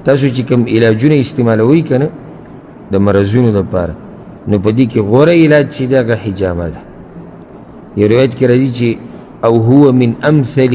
تاسو چې کوم علاجونه استعمالوئ که نه د مرضونو دپاره، نو په دې کې غوره علاج چې دی هغه حجامه ده. یو روایت کې راځي چې او هو من امثل،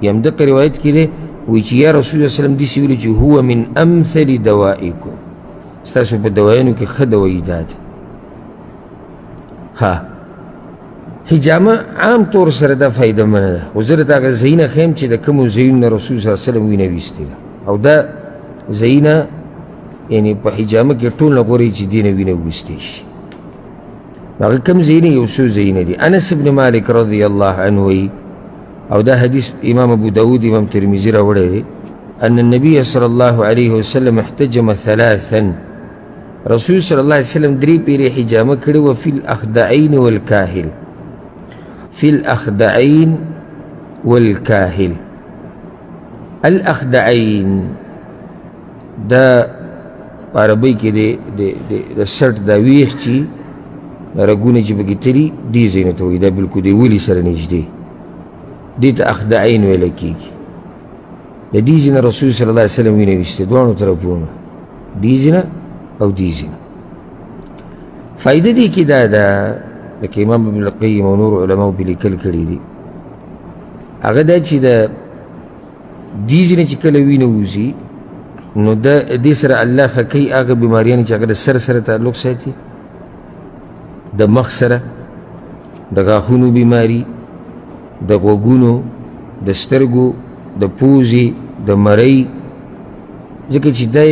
یا همدغه روایت کې دی وایي چې یا رسول الله وسلم داسې ویلي چې هو من امثل دوائکم، ستاسو په دوایانو کې ښه دوایي دا ده. ها حجامه عام طور سره دا فایده منه ده، خو زه درته هغه ځایونه ښیم چې د کومو ځایونو نه رسول صلی الله علیه وسلم وینه ویستې ده، او دا ځایونه یعنې په حجامه کې ټول نه غواړي چې دې نه وینه وویستې شي. هغه کوم ځایونه؟ یو څو ځایونه دي. انس بن مالک رضی الله عنه وایي، او دا حدیث امام ابو داود امام ترمذي راوړی دی، ان النبي صلی الله علیه وسلم احتجم ثلاثا، رسول صلی الله علیه وسلم درې پیرې حجامه کړې وه، فی الاخدعین والکاهل، فی الاخدعین والکاهل. الاخدعین دا په عربۍ کې د سټ دا ویښ چې رګونه چې پکې تلي دې ځایونو ته وایي، دا بلکل د ولي سره نږدې، دې ته اخدعین ویل کېږي. د دې ځای نه رسول صلی الله علیه وسلم وینه ویستې، دواړو طرفونو، دې ځای نه او دې ځای نه. فایده دې کې دا ده لکه امام ابن القیم او نور علماو پرې لیکل کړي دي، هغه دا چې د دې ځای نه چې کله وینه وځي نو د دې سره الله ښه کوي هغه بیماریانې چې هغه د سر سره تعلق ساتي، د مخ سره، د غاښونو بیماری، د غوږونو، د سترګو، د پوزې، د مرۍ، ځکه چې دا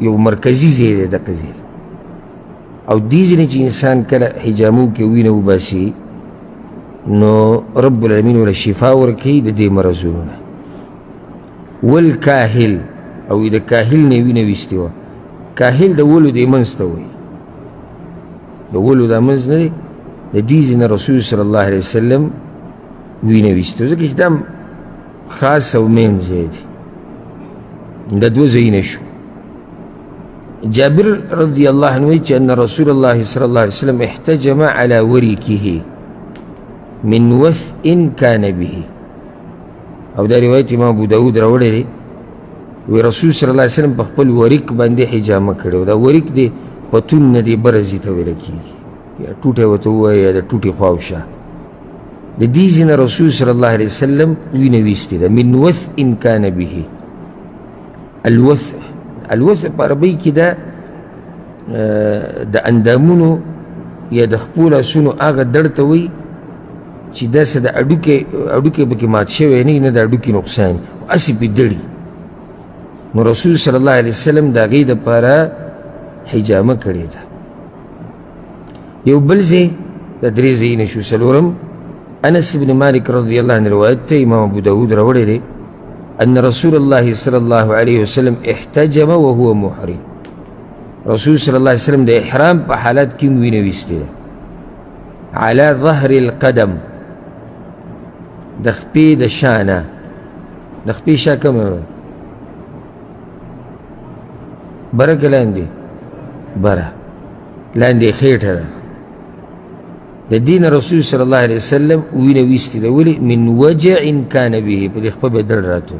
یو مرکزي ځای دی دغه ځای. او دې ځای نه چې انسان کله حجامو کې وینه وباسي نو رب العالمین ورله شفا ورکوي د دې مرضونو نه. والکاهل، او د کاهل نه وینه ویستې وه. کاهل د ولو د منځ ته وایي، د ولو د منځ نه دی، د دې ځای نه رسول صلی الله علیه وسلم وینه ویستې وه، ځکه چې دا خاص او مین ځای دی. دا دوه ځایونه شو. جابر رضی الله عنه وایي چې ان رسول الله صلی الله علیه وسلم احتجم على ورکه من وثء كان به، او دا روایت امام ابو داود راوړی دی. وی رسول صلی الله علیه وسلم په خپل وریک باندې حجامه کړې وه. دا وریک دی پتون نه دی برزي ته ویل کېږي، یا ټوټی ورته ووایه یا د ټوټې خواوشا. د دې ځای نه رسول صلی الله علیه وسلم وینه ویستې ده، من وثء کان به. الوث، الوث په عربۍ کې ده د اندامونو یا د خپو لاسونو هغه دړ ته وایي چې داسې د هډوکی پکې مات شوی نه، نه د هډوکي نقصان، خو هسې پې دړي. نو رسول صلی الله علیه وسلم د هغې دپاره حجامه کړې ده. یو بل ځای د درې ځایونه شو. څلورم انس بن مالک رضی الله عنه روایت ته امام ابو داود راوړی دی، ان رسول الله صلی الله علیه وسلم احتجم وهو محرم، رسول صلی الله علیه وسلم د احرام په حالت کې وینه ویستې ده، على ظهر القدم، د خپې د شا نه، د خپې شا کومه ده؟ بره که لاندې؟ بره، لاندې خېټه ده. د دین رسول صلی الله علیه وسلم وینه ویستې ده. ولې؟ من وجع کان به، په دې خپه به دړ راتو.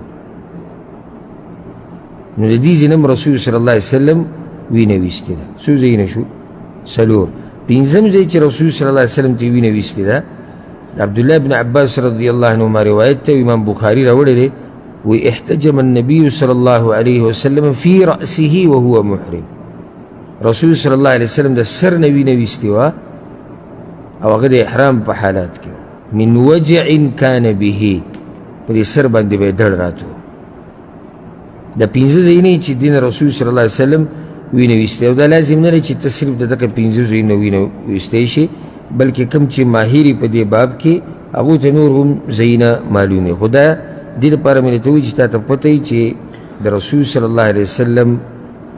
نو د دې ځای نه هم رسول صلی الله علیه وسلم وینه ویستې ده. څو ځایونه شو؟ څلور. پنځم ځای چې رسول صلی الله علیه وسلم ته وینه ویستې ده، عبدالله بن عباس رضی الله عنهما روایت ته امام بخاري راوړی دی، وی احتجم النبي صلی الله علیه وسلم فی رأسه وهو محرم، رسول صلی الله علیه وسلم د سر نه وینه ویستې وه او هغه د احرام په حالت کې، من وجع کان به، په دې سر باندې به یې دړ راتو. دا پنځه ځایونه چې دین رسول صلی الله علیه وسلم وینه ویستی، او دا لازم نه دی چې ته صرف د دغه پنځه ځایونه وینه ویستی شي، بلکې کوم چې ماهري په دې باب کې هغو ته نور هم ځایونه معلوم وي. خو دا دې لپاره مې درته وویل چې تا ته پته وي چې د رسول صلی الله علیه وسلم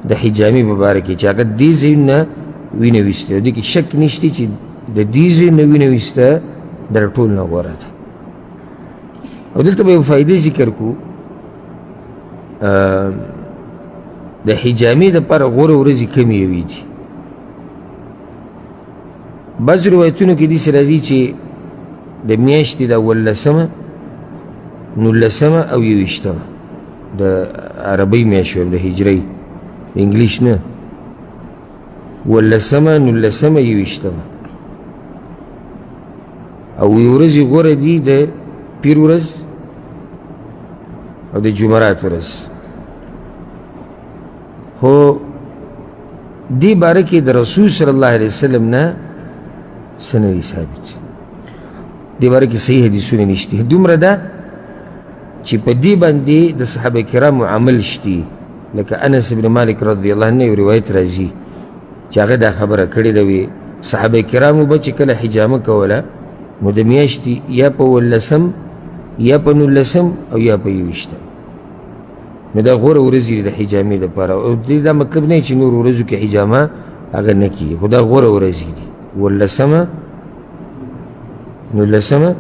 د حجامې په باره کې چې هغه دې ځایونه وینه ویسته، او دې کې شک نشته چې د دې ځایونه وینه ویسته د ټول نه غوره ده. او دلته به یو فایده ذکر کو، د حجامې دپاره غوره ورځې کمې یوې دي. بعض روایتونو کې داسې راځي چې د میاشتې د اولسمه، نولسمه او یوویشتمه. د عربۍ میاشت وایم، د هجرۍ، د انګلیش نه، 17مه، 19مه، 21مه. او وی ورځې غوره دي د پیر ورځ او د جمعرات ورځ. خو دې باره کې د رسول صلی الله علیه وسلم نه څه نه دي ثابت، دې باره کې صحیح حدیثونه نشته. دومره ده چې په دې باندې د صحابه کرامو عمل شتي، لکه انس بن مالک رضی الله عنه یو روایت راځي چې هغه دا خبره کړې ده، وي صحابه کرامو به چې کله حجامه کوله نو د میاشتې یا په 18 یا په 19 او یا په 21. نو دا غوره ورځې دي د حجامې دپاره. او دې دا مطلب نه چې نور ورځو کې حجامه هغه نه کېږي، خو دا غوره ورځې دي، 18مه، 19مه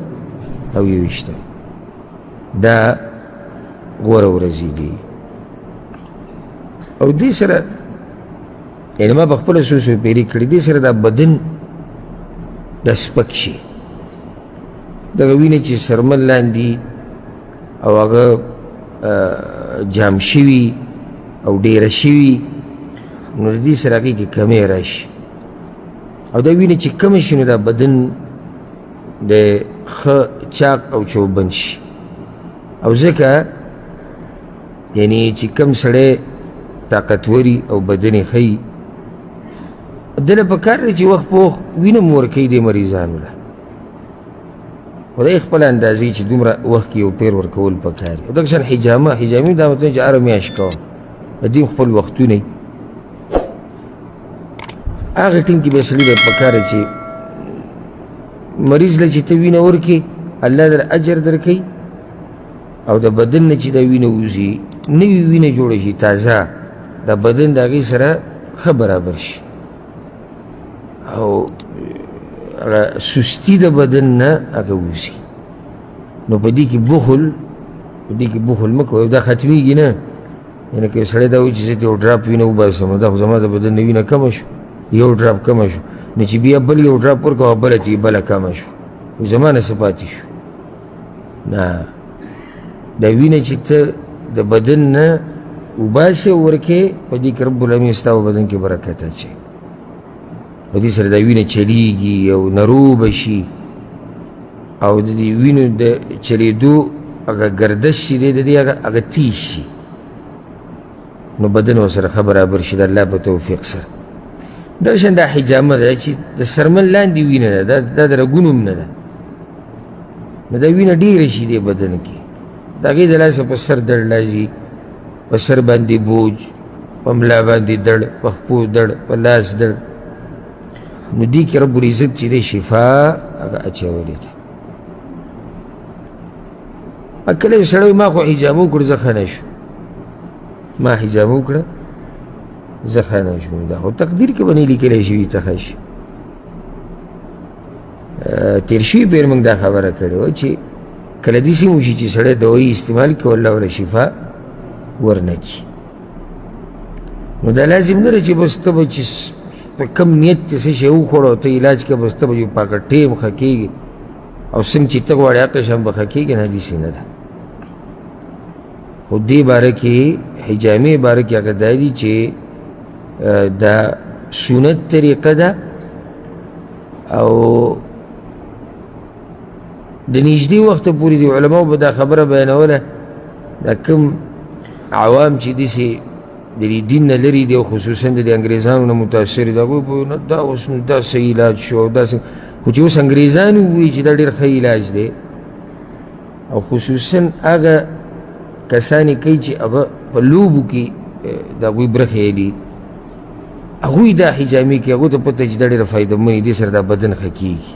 او 21مه، دا غوره ورځې دي. او دې سره یعنې ما په خپله څو څو پیرې کړې، دې سره دا بدن دا سپک شي، دغه وینه چې سرمن لاندې او هغه جام شوي او ډېره شوي، نو د دې سره هغې کې کمی راشي. او دا وینه چې کمه شي نو دا بدن د ښه چاق او چوبند شي. او ځکه یعنی چې کم سړی طاقتوري او بدن یې ښه وي، ده له پکار دی چې وخت په وخت وینه هم ورکوي دې مریضانو له. خدای خپله اندازې چې دومره وخت کې یو پیر ورکول پکار دي. او دغه شان حجامه، حجامې دا مطلب چې هره میاشت کوه، د دې خپل وختونه وي. هغه ټیم کې به سړي له پکار دی چې مریض له چې ته وینه ورکړې، الله در اجر درکوي، او د بدن نه چې دا وینه وځي، نوې وینه جوړه شي تازه، د بدن د هغې سره ښه برابر شي، او هغه سستی د بدن نه هغه وځي. نو په دې کې بخل، په دې کې بخل مه کوئ، دا ختمېږي نه. یعنې که یو سړی دا وایي چې زه یو ډراپ وینه وباسم، نو دا خو زما د بدن نه وینه کمه شو، یو ډراپ کمه شو، نو چې بیا بل یو ډراپ ورکړو، بله ترې بله کمه شو، زما نه څه پاتې شو؟ نه، دا وینه چې ته د بدن نه وباسې او ورکې، په دې کې رب العالمین ستا په بدن کې برکت اچوي. په دې سره دا وینه چلیږي او نروبه شي، او د دې وینو د چلېدو هغه ګردش چې دی د دې هغه تیز شي، نو بدن ورسره ښه برابر شي د الله په توفیق سره. دا شان دا حجامه ده چې د سرمن لاندې وینه ده، دا د رګونو هم نه ده، نو دا وینه ډېره شي دې بدن کې، د هغې د لاسه په سر دړ راځي، په سر باندې بوج، په ملا باندې دړ، په خپو دړ، په لاس دړ. نو دې کې رب العزت چې دی شفا هغه اچولې ده. کله یو سړی ما خو حجامه وکړه زه ښه نه شو، ما حجامه وکړه زه ښه نه شوم، دا خو تقدیر کې به نه لیکلی شوي ته ښه شي. تېر شوي پېر موږ دا خبره کړې وه چې کله داسې وشي چې سړی دوایي استعمال کړي الله ورله شفا ورنه کړي، نو دا لازم نه ده چې بس ته به چې په کم نیت ته څه شی وخوړه او ته علاج کړه، بس ته به یو پاکه ټیم ښه کېږي او څنګه چې ته غواړې هغه شان به ښه کېږي، نه، داسې نه ده. خو دې باره کې حجامې باره کې هغه دا دي چې دا سنت طریقه ده، او د نږدې وخته پورې د علماو به دا خبره بیانوله، دا کوم عوام چې داسې د دې دین نه لرې دي او خصوصا د دې انګریزانو نه متاثر دي، هغوی به نه دا اوس نو دا صحیح علاج شو او داسې، خو چې اوس انګریزان ووایي چې دا ډېر ښه علاج دی، او خصوصا هغه کسان یې کوي چې هغه په لوبو کې د هغوی برخې دي، هغوی دا حجامې کوي، هغو ته پته چې دا ډېره فایدهمنې دي، سره دا بدن ښه کېږي.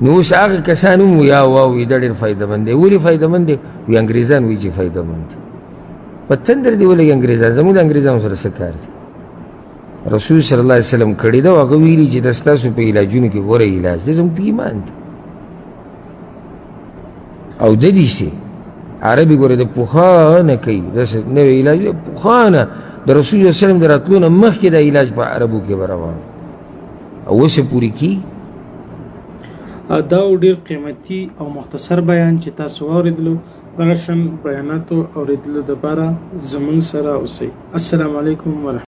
نو اوس هغه کسان هم یا واوي دا ډېر فایدهمند دی. ولې فایدهمند دی؟ وایي انګریزان وایي چې فایدهمند دی. په تندر دې ولګي انګریزان، زموږ د انګریزانو سره څه کار دی؟ رسول صلی الله علیه وسلم کړې ده او هغه ویلي چې دا ستاسو په علاجونو کې غوره علاج دی، زموږ په ایمان دی. او د دې سي عربي ګوره د پخوا نه کوي، داسې نوی علاج دی پخوا نه، د رسول صلی الله علیه وسلم د راتلو نه مخکې دا علاج په عربو کې به روان او اوس یې پورې کېږي. دا و ډېر قیمتي او مختصر بیان چې تاسو واورېدلو. دغه شان بیاناتو اوریدلو دپاره زمونږ سره اوسئ. السلام علیکم ورحمت.